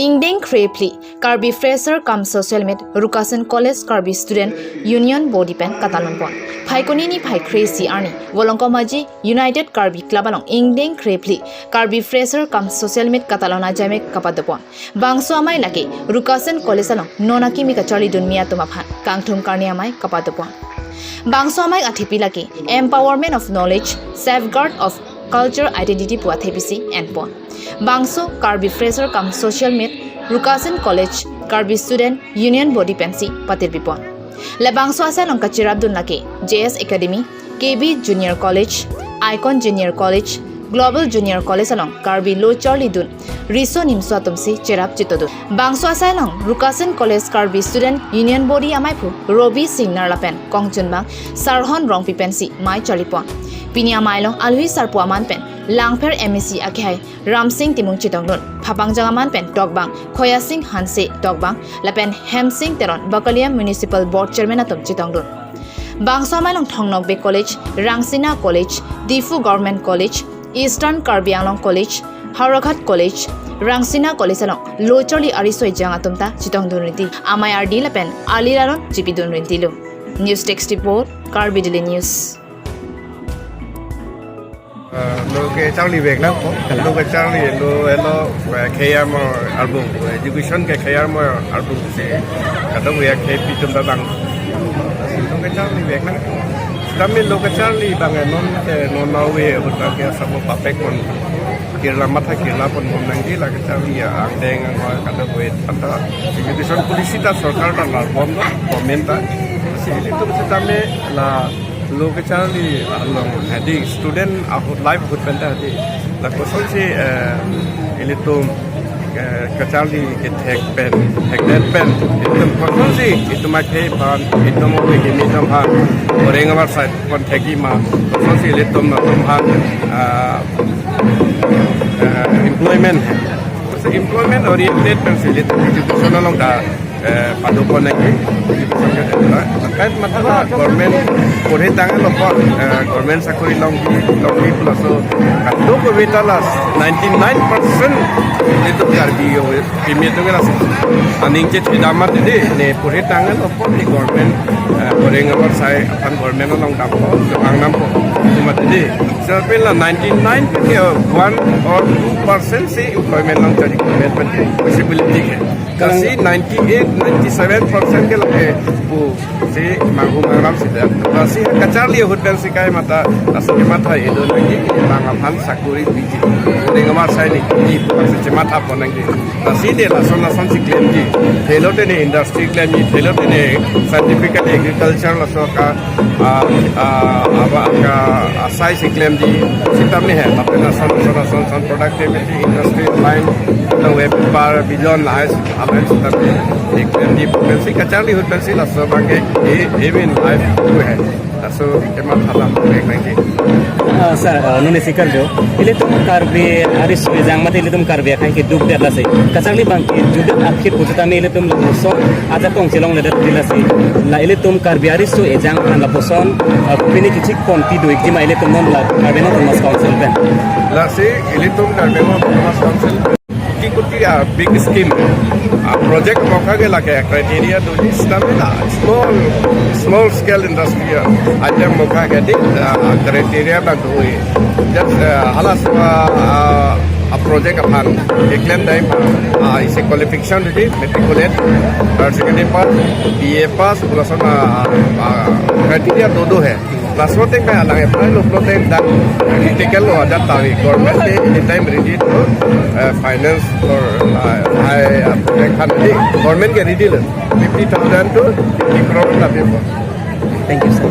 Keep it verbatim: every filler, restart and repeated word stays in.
Ingdeng kre phli Karbi Fresher cum Social Meet Rukasen College Karbi Student Union Body pen katalon pon. Phaikuni niphai kre isi arni Volongkom Aji United Karbi Club along ingdeng kre phli Karbi Fresher cum Social Meet katalon ajaimek kapado pon. Bangso amei lake Rukasen College along non akimi kacharlidun mi atum aphan kangthum karni amei kapado pon. Bangso amei athepi lake Empowerment of Knowledge, Safeguard of Culture Identity pu athepi si en pon. Bangso Karbi Fresher cum Social Meet Rukasen College Karbi Student Union Body pensi patirpi pon. Labangso asai along kacherapdun lake J S Academy, K B Junior College, Icon Junior College, Global Junior College along Karbi lo charlidun riso nimso atum si cherap chitodun. Bangso asai along Rukasen College Karbi Student Union Body ameiphu Robi Singnar lapen kongchunbang Sarhon Rongpi pensi mei charli pon. Pini amei along alwi sarpo aman pen Langpher M A C akehai Ramsing Timung chetongdun. Phapangjang aman pen tokbang Khoyasing Hanse tokbang lapen Hemsing Teron Bakaliam Municipal Board Chairman atum chetongdun. Bangso amei along Thong Nokbe College, Rangsina College, Diphu Government College, Eastern Karbi Anglong College, Howraghat College, Rangsina College along lo charli ariso ejang atum ta chetongdun rinti. Amei ardi lapen arli raron chipidun rintilo. News Desk Report, Karbi Daily News. Eh, lo kacharli vek nangpo, lo kacharli, lo, eh, lo, eh, khei armor arbung, education ke khei armor arbung si kadokave akhei pi atum ta bang. Lo kacharli vek nang. Tame lo kacharli abang, eh, non ke non nawe ahut ta ke asap papek pon. Kirla matha kirla pon pon nangji la kacharli ya angdeng angwa kadokave ta education policy ta sorkar ta la pon do, government ta. Si ilitum sitame la lo kacharli along hadi student ahut life ahut pen ta hadi. La kosonsi, eh, ilitum, eh, kacharli kethek pen, thekdet pen, ilitum kosonsi, itum akhei aphan, itum ove kimi atum aphan, orang abar side pon thekji ma, kosonsi ilitum atum aphan, ah, eh, employment. So employment oriented pensi ilitum education along ta eh, pado pon lagi, education ke kan matha government porhe tanglo pon, eh, government sakori longji, longji pu laso kadokave ta la ninety nine percent ilitum Karbi yo, pimi atum ke laso aning chethedam mati dei, ne porhe tanglo pon ne government, eh, porhe ngabar sai aphan government along dampo, jong ang dampo, mati dei. Selapen la ninety nine ke one or two percent si employment along charli government pen possibility ke. Lasi ninety eight, ninety seven percent ke lake pu si manghu mangram sida. Lasi kacharli ahut pensi kai mata, lasi kematha idun lagi, lang aphan sakori piji. Orang abar sai ne, ne pu si chematha pon nangji. Lasi ne lason lason si klemji. Thelote ne industry klemji, thelote ne scientifically agriculture laso ka, ah, ah, aba ka asai si klemji. Sitame he, tapi lason lason lason lason productivity industry line, the web par billion lies. Amen, sitame, ik, di pensi kacharli ahut pensi laso abang ke, e, even life tu hai. Laso kematha lam ek nangji. Ah, sir, ah, nune si karjo. Ilitum Karbi ariso ejang mate ilitum Karbi akhei keduk det lasi. Kacharli abang ke judet akhir pu sitame ilitum lapuson ajat tong chelongledet lasi. La ilitum Karbi ariso ejang aphan lapuson, ah, pini kechik pon pi do-ikji ma ilitum non la Karbi Anglong Autonomous Council pen. Lasi ilitum Karbi Anglong Autonomous Council kuti kuti a big scheme, a project mokha ke lake criteria do, di sitame la small, small scale industry item mokha ke di, a, criteria abang do. Just, a, halaso a, a project aphan keklem dai ma, a, isi qualification do, di matriculate, higher secondary pass, B A pass, pu lason a, a, criteria do do hai. Laso ateng ke alang apply lo pulote dak critical lo adat tawi, government ke anytime ready to, eh, finance for, eh, high, eh, project khan ready. Government ke ready lo. Fifty thousand to fifty crore ta before. Thank you, sir.